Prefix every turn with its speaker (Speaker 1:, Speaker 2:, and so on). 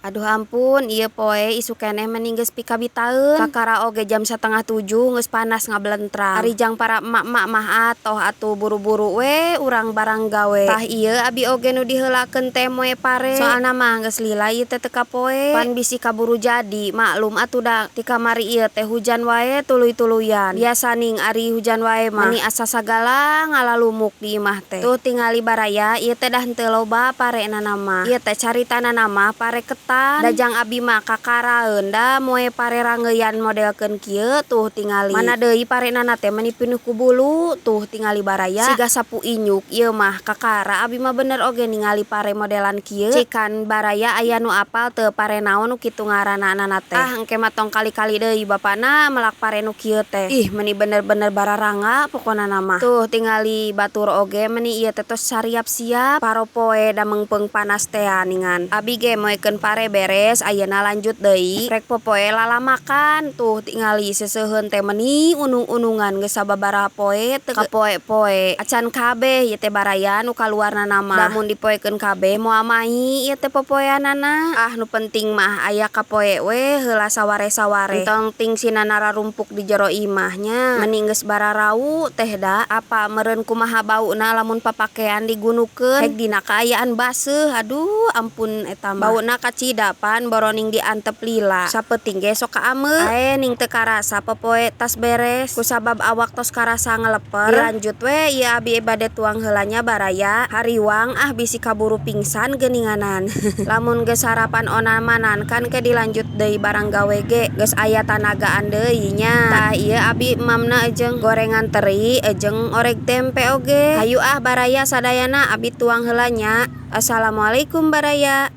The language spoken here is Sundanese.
Speaker 1: Aduh ampun, ieu poe isuk keneh meni geus pikabitaeun. Kakara oge jam 6.30 geus panas ngablentrang. Ari jang para emak-emak mah atoh atuh buru-buru we urang barang gawe. Tah ieu abi oge nu diheulakeun teh moe pare. Soalna mah geus lila ieu teh teu kapoe. Pan bisi kaburu jadi, maklum atuh da ti kamari ieu teh hujan wae tuluy-tuluyan. Biasa ning ari hujan wae mah meni asa sagala ngalalumuk di imah teh. Tuh tingali baraya ieu teh dah henteu loba parena mah. Ieu teh caritana mah pare ketan. Da jang abi mah kakaraeun da moe pare rangeuyan modelkeun kieu tuh tingali. Mana deui parenana teh meni pinuh ku bulu tuh tingali baraya. Siga sapu inyuk ieu mah kakara abi mah bener oge ningali pare modelan kieu. Cikan baraya aya nu apal teu pare naon nu kitu ngaranana teh. Ah engke mah tong kali-kali deui bapana melak pare nu kieu teh. Ih meni bener-bener bararanga pokona mah. Tuh tingali batur oge meni ieu teh tos sariap-siap paropoe da meungpeung panas tea ningan. Abi ge moekeun pare beres ayeuna lanjut deui rek popoe lalamakan. Tuh tingali seuseuheun teh meni unung-unungan geus sababaraha poe teu kapoe-poe. Acan kabeh ieu teh baraya nu kaluarna mah. Da mun dipoekeun kabeh moal mahi ieu teh popoeanana. Ah nu penting mah aya kapoe we heula saware-saware. Entong ting sinana rarumpuk di jero imah nya. Meni geus bararau teh da apa meureun kumaha bauna lamun papakean digunukeun. Hek dina kaayaan baseuh aduh ampun eta mah. Bauna kacida pan boroning diantep lila. Sapeuting ge sok kaameu. Ae ning teu karasa popoe tas beres. Kusabab awak tos karasa ngeleper. Dilanjut we ieu abi bade tuang heula nya baraya. Hariwang ah bisi kaburu pingsan geuninganan. Lamun geus sarapan onamanan kan ke dilanjut deui barang gawe ge geus aya tanagaan deui nya. Tah ieu abi emamna jeung gorengan teri jeung oreg tempe oge. Hayu ah baraya sadayana abi tuang heula nya. Assalamualaikum baraya.